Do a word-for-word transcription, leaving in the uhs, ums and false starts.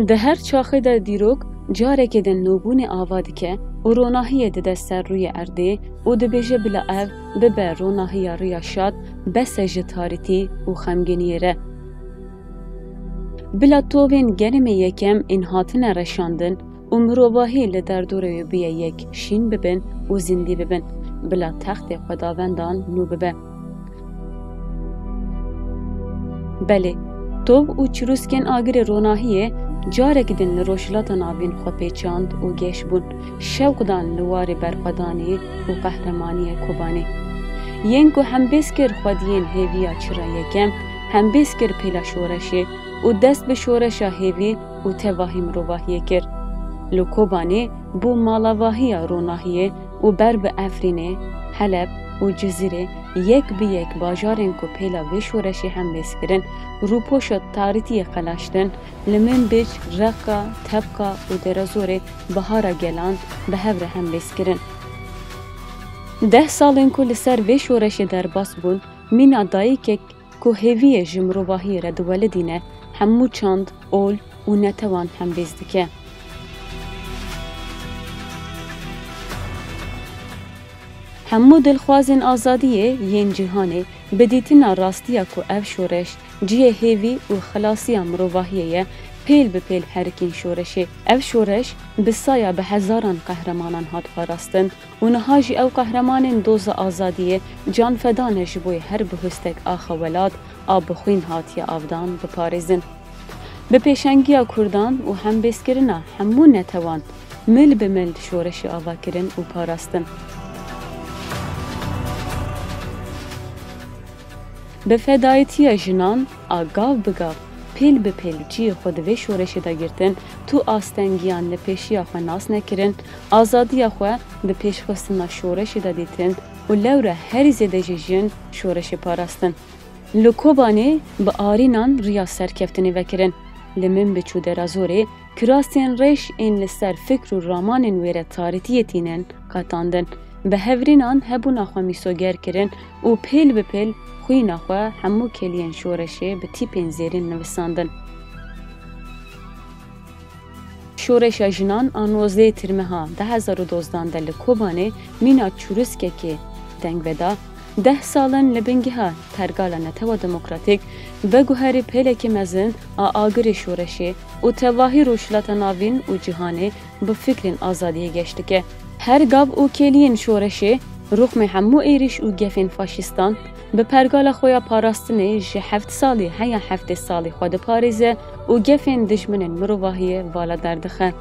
Di her çaxê de dîrok carekê din nûbûnê ava dike û ronahiyê dide ser rûyê erdê û dibêje bila ev bibe ronahiya riya şad, bes e ji tarîtî û xemgîniyê re. Bila tovên gelemê yekem ên hatine reşandin û mirovahî li derdorê wê bûye yek şîn bibin û zindî bibin, bila textê xwedavendan nû bibe. Belê, tov û çirûskên agirê ronahiyê carek din li Rojhilata Navîn xwe pêçand û geş bûn, şewq dan li warê berxwedanê û qehremaniyê Kobanê. Yên ku hembêz kir xwediyên hêviya çira yekem, hembêz kir pêla şoreşê û dest bi şoreşa hêvî û tevahî mirovahiyê kir. Li Kobanê bû malavahiya ronahiyê û ber bi Efrînê, Heleb û Cizîrê yek bi yek bajarên ku pêla vê şoreşê hembêz kirin, rûpoşa tarîtiyê qelaştin, li Minbic, Reqqa, Tebqa û Derezorê bihara gelan bi hev re hembêz kirin. Deh salên ku li ser vê şoreşê derbas bûn, mîna dayikek ku hêviyê ji mirovahiyê re diwelidîne, hemû çand, ol û netewan hembêz dike. Hemû dilxwazên azadiyê yên cîhanê bi dîtina rastiya ku ev şoreş cihê hêvî û xilasiya mirovahiyê ye, pêl bi pêl herikîn şoreşê. Ev şoreş bi saya bi hezaran qehremanan hat parastin û niha jî ew qehremanên doza azadiyê canfeda ne ji bo her bihustek axa welat a bi xwîn hatiye avdan biparêzin. Bi pêşengiya Kurdan û hembêzkirina hemû netewan mil bi mil şoreşê ava kirin û parastin. Bi fedayîtiya jinan a gav bi gav, pêl bi pêl cihê xwe di vê şoreşê de girtin, tu astengiyan li pêşiya xwe nas nekirin, azadiya xwe di pêşxistina şoreşê de dîtin û lewre herî zêde jî jin şoreşê parastin. Li Kobanê bi arînan riya serkeftinê vekirin. Li Minbic û Derazorê kirasên rêş ên li ser fikr û ramanên wê re tarîtiyê tînin qetandin. Bi hevrînan hebûna xwe mîsoger kirin û pêl bi pêl xwîna xwe hemû keliyên şoreşê bi tîpên zêrîn nivisandin. Şoreşa jinan a nozdehê Tirmeha du hezar û dozdan de li Kobanê mîna çûrûskekê deng veda. Deh sal in li bingeha pergala Netewa Demokratîk veguherî pêlekî mezin a agirê şoreşê û tevahî Rojhilata Navîn û cîhanê bi fikrên azadiyê geş dike. Her gav û kêliyên şoreşê, ruxmê hemû êrîş û gefên faşîstan, bi pergala xwe ya parastinê ji heft salî heya heftê salî xwe diparêze û gefên dijminên mirovahiyê vala derdixe.